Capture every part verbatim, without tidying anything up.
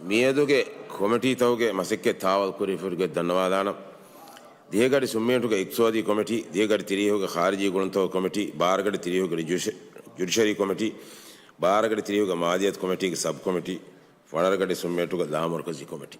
މިއަދުގެ ކޮމިޓީތަކުގެ މަސައްކަތް ތާވަލްކުރި ފުރިގޮތް ދަންނަވާލާނަން. ދިހަ ގަޑި ސުންމިއެޓުގެ އިޤްތިޞާދީ ކޮމިޓީ، ދިހަ ގަޑި ތިރީހުގެ ޚާރިޖީ ގުޅުންތަކުގެ ކޮމިޓީ، ބާރަ ގަޑި ތިރީހުގެ ޖުޑިޝަ-، ޖުޑިޝަރީ ކޮމިޓީ، ބާރަ ގަޑި ތިރީހުގެ މާލިޔަތު ކޮމިޓީގެ ސަބް ކޮމިޓީ، ފަނަރަ ގަޑި ސުންމިއެޓުގެ ލާމަރުކަޒީ ކޮމިޓީ.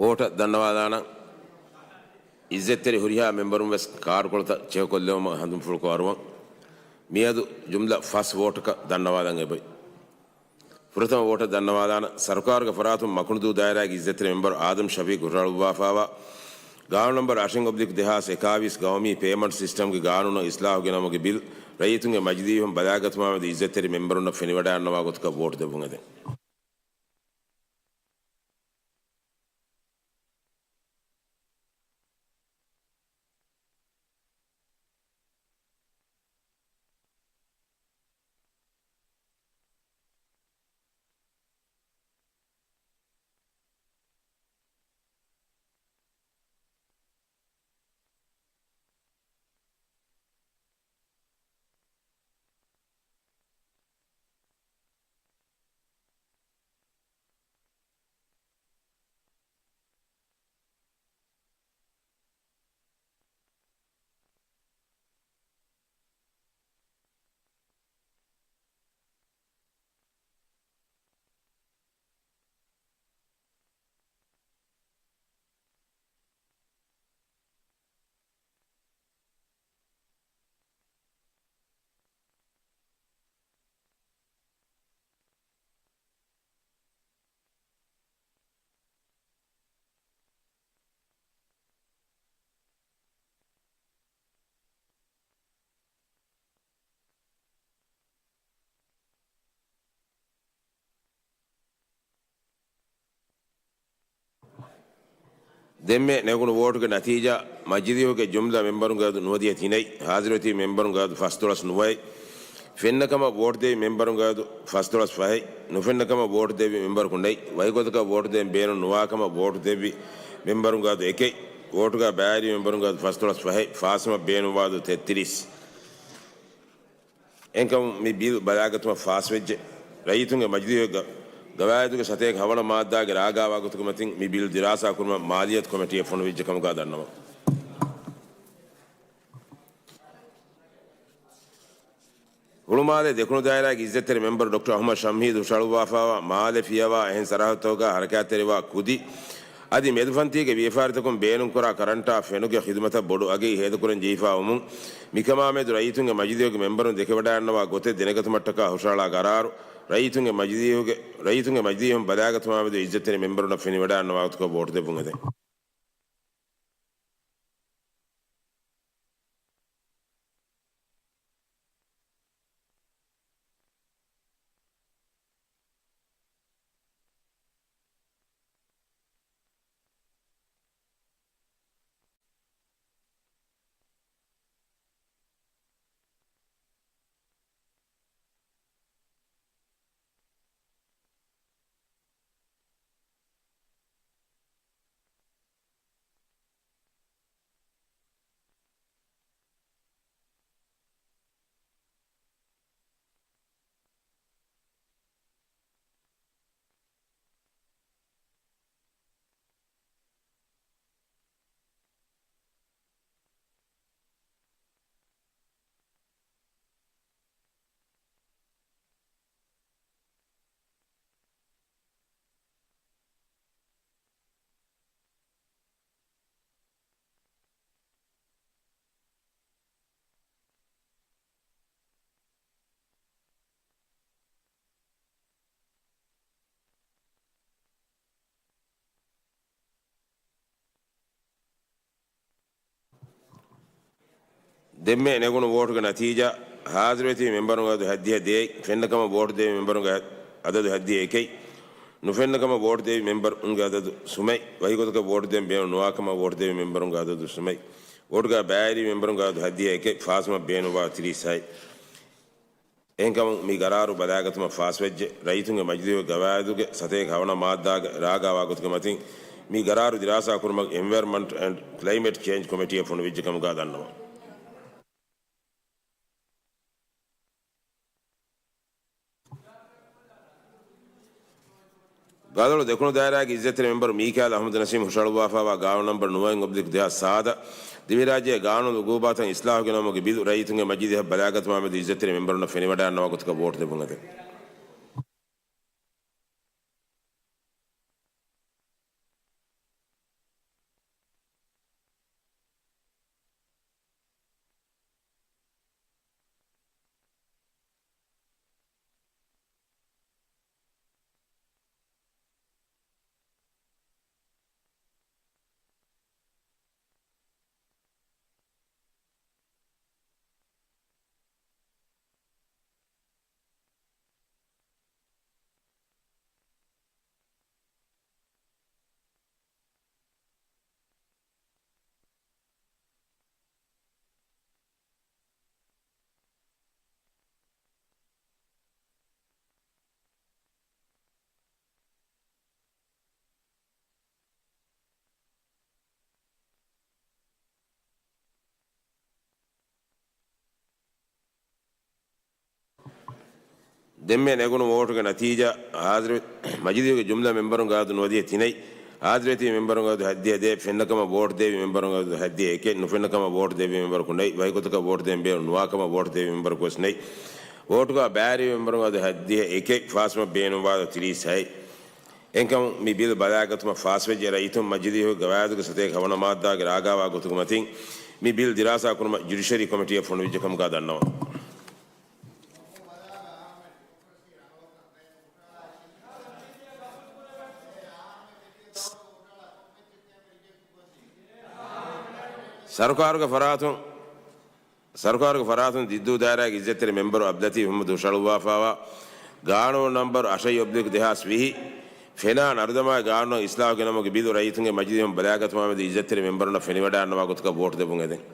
ވޯޓަށް ދަންނަވާލާނަން. އިއްޒަތްތެރި ހުރިހާ މެމްބަރުން ވެސް ކާޑުކޮޅުތައް ޗެކްކޮށްލެވުމަށް ހަނދުންފުޅުކޮށް އަރުވަން. މިއަދު ޖުމްލަ ފަސް ވޯޓަކަށް ދަންނަވާލަން އެބައޮތް. ފުރަތަމަ ވޯޓަށް ދަންނަވާލާނަން. ސަރުކާރުގެ ފަރާތުން މަކުންދޫ ދާއިރާގެ އިއްޒަތްތެރި މެމްބަރު އާދަމް ޝަފީޤު ހުށަހަޅުއްވާފާވާ ގާނޫނު ނަންބަރު އަށެއް އޮބްލިކް ދެހާސް އެކާވީސް ގައުމީ ޕޭމަންޓް ސިސްޓަމްގެ ގާނޫނަށް އިސްލާހު ގެނައުމުގެ ބިލް ރައްޔިތުންގެ މަޖިލީހުން ބަލާގަތުމާމެދު އިއްޒަތްތެރި މެމްބަރުންނަށް ފެނިވަޑައިގަންނަވާ ގޮތަކަށް ވޯޓު ދެއްވުން އެދެން. ދެންމެ ނެގުނު ވޯޓުގެ ނަތީޖާ، މަޖިލީހުގެ ޖުމްލަ މެމްބަރުންގެ އަދު ނުވަދިހަ ތިނެއް، ހާޒިރުވެތިބި މެމްބަރުންގެ އަދު ފަސްދޮޅަސް ނުވައެއް، ފެންނަކަމަށް ވޯޓު ދެއްވި މެމްބަރުންގެ އަދު ފަސްދޮޅަސް ފަހެއް، ނުފެންނަކަމަށް ވޯޓު ދެއްވި މެމްބަރަކު ނެތް، ވަކި ގޮތަކަށް ވޯޓު ދޭން ބޭނުން ނުވާކަމަށް ވޯޓު ދެއްވި މެމްބަރުންގެ އަދު އެކެއް، ވޯޓުގަ ބައިވެރި މެމްބަރުންގެ އަދު ފަސްދޮޅަސް ފަހެއް، ފާސްވުމަށް ބޭނުންވާ އަދު ތެއްތިރީސް. އެހެންކަމުން މި ބިލް ބަލާގަތުމަށް ފާސްވެއްޖެ. ރައްޔިތުންގެ މަޖިލީހުގެ ގަ-، ގަވާއިދުގެ ސަތޭކަ ހަވަނަ މާއްދާގެ ރާގާވާ ގޮތުގެ މަތިން މި ބިލް ދިރާސާ ކުރުމަށް މާލިޔަތު ކޮމިޓީއަށް ފޮނުވިއްޖެ ކަމުގަ ދަންނަވަން. ހުޅުމާލެ ދެކުނު ދާއިރާގެ އިއްޒަތްތެރި މެމްބަރު ޑޮކްޓަރ އަޙްމަދު ޝަމްހީދު ހުށަހަޅުއްވާފާވާ މާލެ ފިޔަވާ އެހެން ސަރަހައްދުތަކުގަ ހަރަކާތްތެރިވާ ކުދި އަދި މެދުފަންތީގެ ވިޔަފާރިތަކުން ބޭނުންކުރާ ކަރަންޓާ ފެނުގެ ޚިދުމަތަށް ބޮޑު އަގެއް ހޭދަކުރަން ޖެހިފާ ވުމުން، މިކަމާމެދު ރައްޔިތުންގެ މަޖިލީހުގެ މެމްބަރުން ދެކެވަޑައިގަންނަވާ ގޮތެއް ދެނެގަތުމަށްޓަކާ ހުށަހަޅާ ގަރާރު، ރައްޔިތުންގެ މަޖިލީހުގެ، ރައްޔިތުންގެ މަޖިލީހުން ބަލާގަތުމާމެދު އިއްޒަތްތެރި މެމްބަރުންނަށް ފެނިވަޑައިގަންނަވާ ގޮތަކަށް ވޯޓު ދެއްވުން އެދެން. ދެންމެ ނެގުނު ވޯޓުގެ ނަތީޖާ، ހާޒިރުވެތި މެމްބަރުންގެ އަދަދު ހައްދިހަ ދޭއް، ފެންނަކަމަށް ވޯޓު ދެވި މެމްބަރުންގެ އަދަދު ހައްދިހަ އެކެއް، ނުފެންނަކަމަށް ވޯޓު ދެވި މެމްބަރުންގެ އަދަދު ސުމެއް، ވަކިގޮތަކަށް ވޯޓު ދޭން ބޭނުން ނުވާކަމަށް ވޯޓު ދެވި މެމްބަރުންގެ އަދަދު ސުމެއް، ވޯޓުގަ ބައިވެރި މެމްބަރުންގެ އަދަދު ހައްދިހަ އެކެއް، ފާސްވުމަށް ބޭނުންވާ ތިރީސް ހައެއް. އެހެންކަމުން މި ގަރާރު ބަލާގަތުމަށް ފާސްވެއްޖެ. ރައްޔިތުންގެ މަޖިލީހުގެ ގަވާއިދުގެ ސަތޭކަ ހަވަނަ މާއްދާގެ ރާގާވާ ގޮތުގެ މަތިން މި ގަރާރު ދިރާސާ ކުރުމަށް އެންވަޔަރަންމަންޓް އެންޑް ކްލައިމެޓް ޗޭންޖް ކޮމިޓީއަށް ފޮނުވިއްޖެ ކަމުގަ ދަންނަވަން. ގަލޮޅު ދެކުނު ދާއިރާގެ އިއްޒަތްތެރި މެމްބަރު މީކާއިލް އަޙްމަދު ނަސީމް ހުށަހަޅުއްވާފައިވާ ގާނޫނު ނަންބަރު ނުވައެއް އޮބްލިކް ދެހާސް ސާދަ، ދިވެހިރާއްޖޭގެ ގާނޫނު އުގޫބާތައް އިސްލާހު ގެނައުމުގެ ބިލު ރައްޔިތުންގެ މަޖިލީހަށް ބަލާގަތުމާމެދު އިއްޒަތްތެރި މެމްބަރުންނަށް ފެނިވަޑައިގަންނަވާ ގޮތަކަށް ވޯޓު ދެއްވުން އެދެން. ދެންމެ ނެގުނު ވޯޓުގެ ނަތީޖާ، ހާޒިރު، މަޖިލީހުގެ ޖުމްލަ މެމްބަރުންގެ އަދަދު ނުވަދިހަ ތިނެއް، ހާޒިރުވެތި މެމްބަރުންގެ އަދަދު ހައްދިހަ ދޭއް، ފެންނަކަމަށް ވޯޓު ދެވި މެމްބަރުންގެ އަދަދު ހައްދިހަ އެކެއް، ނުފެންނަކަމަށް ވޯޓު ދެވި މެމްބަރަކު ނެތް، ވަކިގޮތަކަށް ވޯޓު ދޭން ބޭނުން ނުވާކަމަށް ވޯޓު ދެވި މެމްބަރަކު ވެސް ނެތް. ވޯޓުގަ ބައިވެރި މެމްބަރުންގެ އަދަދު ހައްދިހަ އެކެއް، ފާސްވުމަށް ބޭނުންވާ ތިރީސް ހައެއް. އެހެންކަމުން މި ބިލް ބަލާގަތުމަށް ފާސްވެއްޖެ. ރައްޔިތުން މަޖިލީހުގެ ގަވާއިދުގެ ސަތޭކަ ހަވަނަ މާއްދާގެ ރާގާވާ ގޮތުގެ މަތިން މި ބިލް ދިރާސާ ކުރުމަށް ޖުޑިޝަރީ ކޮމިޓީއަށް ފޮނުވިއްޖެ ކަމުގަ ދަންނަވަން. ސަރުކާރުގެ ފަރާތުން، ސަރުކާރުގެ ފަރާތުން ދިއްދޫ ދާއިރާގެ އިއްޒަތްތެރި މެމްބަރު އަބްލަތީފް އަޙްމަދު ހުށަހަޅުއްވާފައިވާ ގާނޫނު ނަންބަރު އަށެއް އޮބްލިކް ދެހާސް ވިހި، ފެނާ ނަރުދަމާ ގާނޫނަށް އިސްލާހު ގެނަމުގެ ބިލު ރައްޔިތުންގެ މަޖިލީހުން ބަލާގަތުމާމެދު އިއްޒަތްތެރި މެމްބަރުންނަށް ފެނިވަޑައިގަންނަވާ ގޮތަކަށް ވޯޓު ދެއްވުން އެދެން.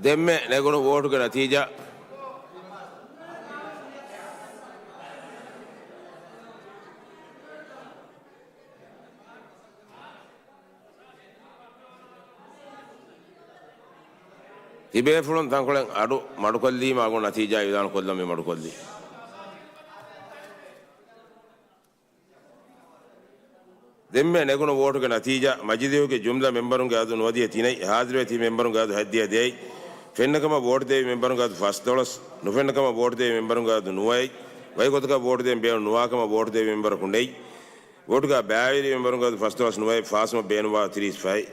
ދެންމެ ނެގުނު ވޯޓުގެ ނަތީޖާ. ތިބޭފުޅުން ތަންކޮޅެއް އަޑު މަޑުކޮށްލީމަ އަގު ނަތީޖާ އިއުލާނު ކޮށްލަން މި މަޑުކޮށްލީ. ދެންމެ ނެގުނު ވޯޓުގެ ނަތީޖާ، މަޖިލީހުގެ ޖުމްލަ މެމްބަރުންގެ އަދަދު ނުވަދިހަ ތިނެއް، ހާޒިރުވެތި މެމްބަރުންގެ އަދަދު ހައްދިހަ ދޭއް، ފެންނަކަމަށް ވޯޓު ދެވި މެމްބަރުންގެ އަދަދު ފަސްދޮޅަސް، ނުފެންނަކަމަށް ވޯޓު ދެވި މެމްބަރުންގެ އަދަދު ނުވައެއް، ވަކިގޮތަކަށް ވޯޓު ދޭން ބޭނުން ނުވާކަމަށް ވޯޓު ދެވި މެމްބަރަކު ނެތް. ވޯޓުގަ ބައިވެރި މެމްބަރުންގެ އަދަދު ފަސްދޮޅަސް ނުވައެއް، ފާސްވުމަށް ބޭނުންވާ ތިރީސް ފަހެއް.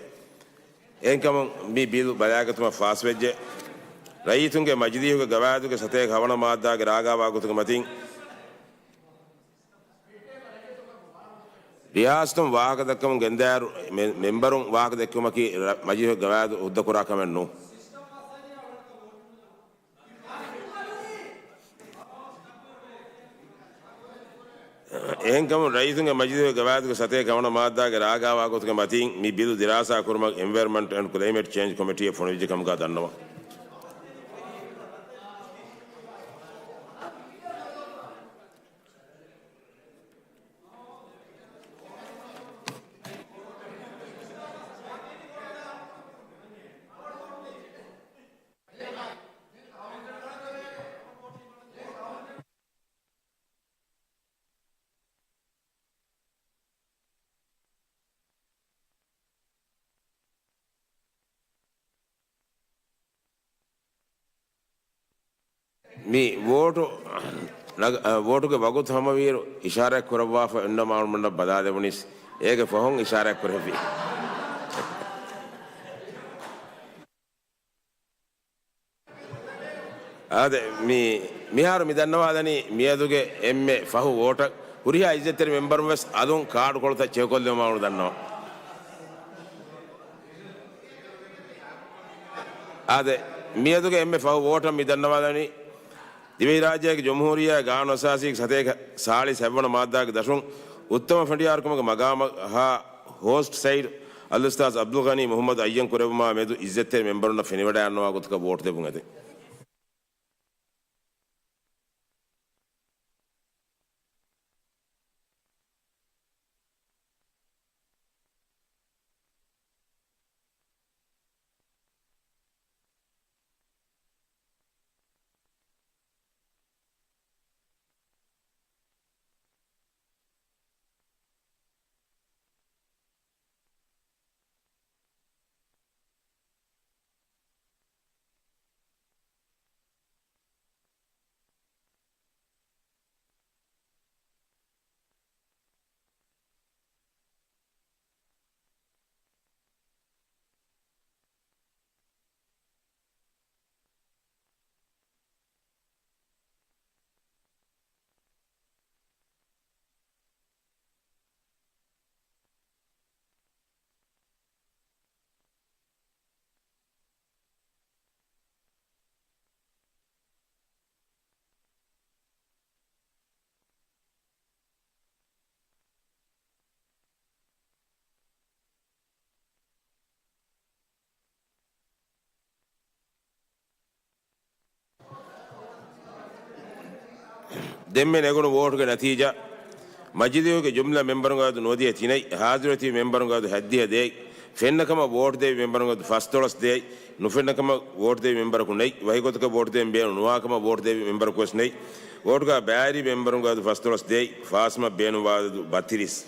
އެހެންކަމުން މި ބިލް ބަލާގަތުމަށް ފާސްވެއްޖެ. ރައްޔިތުންގެ މަޖިލީހުގެ ގަވާއިދުގެ ސަތޭކަ ހަވަނަ މާއްދާގެ ރާގާވާ ގޮތުގެ މަތިން ރިޔާސަތުން ވާހަކަ ދައްކަމުން ގެންދާއިރު، މެ-، މެންބަރުން ވާހަކަ ދެއްކުމަކީ ރަ-، މަޖިލިހުގެ ގަވާއިދު ހުއްދަކުރާ ކަމެއް ނޫން. އެހެންކަމުން ރައްޔިތުންގެ މަޖިލީހުގެ ގަވާއިދުގެ ސަތޭކަ ހަވަނަ މާއްދާގެ ރާގާވާ ގޮތުގެ މަތީން މި ބިލު ދިރާސާ ކުރުމަށް އެންވަޔަރަންމަންޓް އެންޑް ކްލައިމޭޓް ޗޭންޖް ކޮމިޓީއަށް ފޮނުވިއްޖެ ކަމުގަ ދަންނަވަން. މި ވޯޓު ނަގ-، އަ، ވޯޓުގެ ވަގުތު ހަމަވިއިރު އިޝާރާތް ކުރައްވާފަ އޮންނަ މާނުމަންނަށް ބަލާލެވުނީސް އޭގެ ފަހުން އިޝާރާތް ކުރެއްވި. އާދެ، މި-، މިހާރު މި ދަންނަވާލަނީ މިއަދުގެ އެންމެ ފަހު ވޯޓަށް ހުރިހާ އިއްޒަތްތެރި މެންބަރުން ވެސް އަލުން ކާޑުކޮޅުތައް ޗެކުކޮށްލެވުމާ ދަންނަވަން. އާދެ، މިއަދުގެ އެންމެ ފަހު ވޯޓަށް މި ދަންނަވާލަނީ ދިވެހިރާއްޖޭގެ ޖުމްހޫރިއްޔާ ގާނޫނުއަސާސީގެ ސަތޭކަ ސާޅީސް ހަތްވަނަ މާއްދާގެ ދަށުން އުއްތަމަ ފަނޑިޔާރުކަމުގެ މަގާމަށް ހާ ހޯސްޓް ސައިޑް އަލްއުސްތާޛް އަބްދުލްޣަނީ މުޙައްމަދު އައްޔަން ކުރެއްވުމާ މެދު އިއްޒަތްތެރި މެންބަރުންނަށް ފެނިވަޑައިގަންނަވާ ގޮތަކަށް ވޯޓު ދެއްވުން އެދެން. ދެންމެ ނެގުނު ވޯޓުގެ ނަތީޖާ، މަޖިލީހުގެ ޖުމްލަ މެންބަރުންގެ އަދު ނުވަދިހަ ތިނެއް، ހާޒިރުވެތިބި މެންބަރުންގެ އަދު ހަތްދިހަ ދޭއް، ފެންނަ ކަމަށް ވޯޓު ދެވި މެންބަރުންގެ އަދު ފަސްދޮޅަސް ދޭއް، ނުފެންނަ ކަމަށް ވޯޓު ދެވި މެންބަރަކު ނެތް، ވަކި ގޮތަކަށް ވޯޓު ދެވި މެންބަރަކު ނުވާ ކަމަށް ވޯޓު ދެވި މެންބަރަކު ވެސް ނެތް. ވޯޓުގަ ބައިވެރި މެންބަރުންގެ އަދު ފަސްދޮޅަސް ދޭއް، ފާސްމަށް ބޭނުންވާ އަދު ބައްތިރީސް.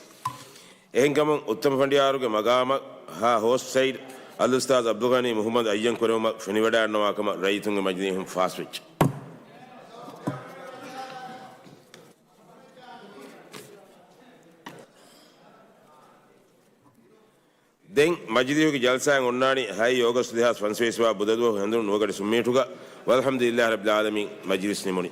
އެހެންކަމުން އުއްތަމަ ފަނޑިޔާރުގެ މަގާމަށް ހާ ހޯސްޓް ސައިޑް އަލްއުސްތާޛް އަބްދުލްޣަނީ މުޙައްމަދު އައްޔަން ކުރެވުމަށް ފެނިވަޑައިގަންނަވާ ކަމަށް ރައްޔިތުންގެ މަޖިލީހުން ފާސްވެއްޖެ. ދެން މަޖިލީހުގެ ޖަލްސާއެއް އޮންނާނީ ހައެއް އޯގަސްޓް ދެހާސް ފަންސަވީސް ވާ ބުދަދުވަހު ހެނދުނު ނުވަގަޑި ސުންމީޓުގަ. ވަލްޙަމްދުލިއްލާހި ރައްބިލް ޢާލަމީން، މަޖިލިސް ނިމުނީ.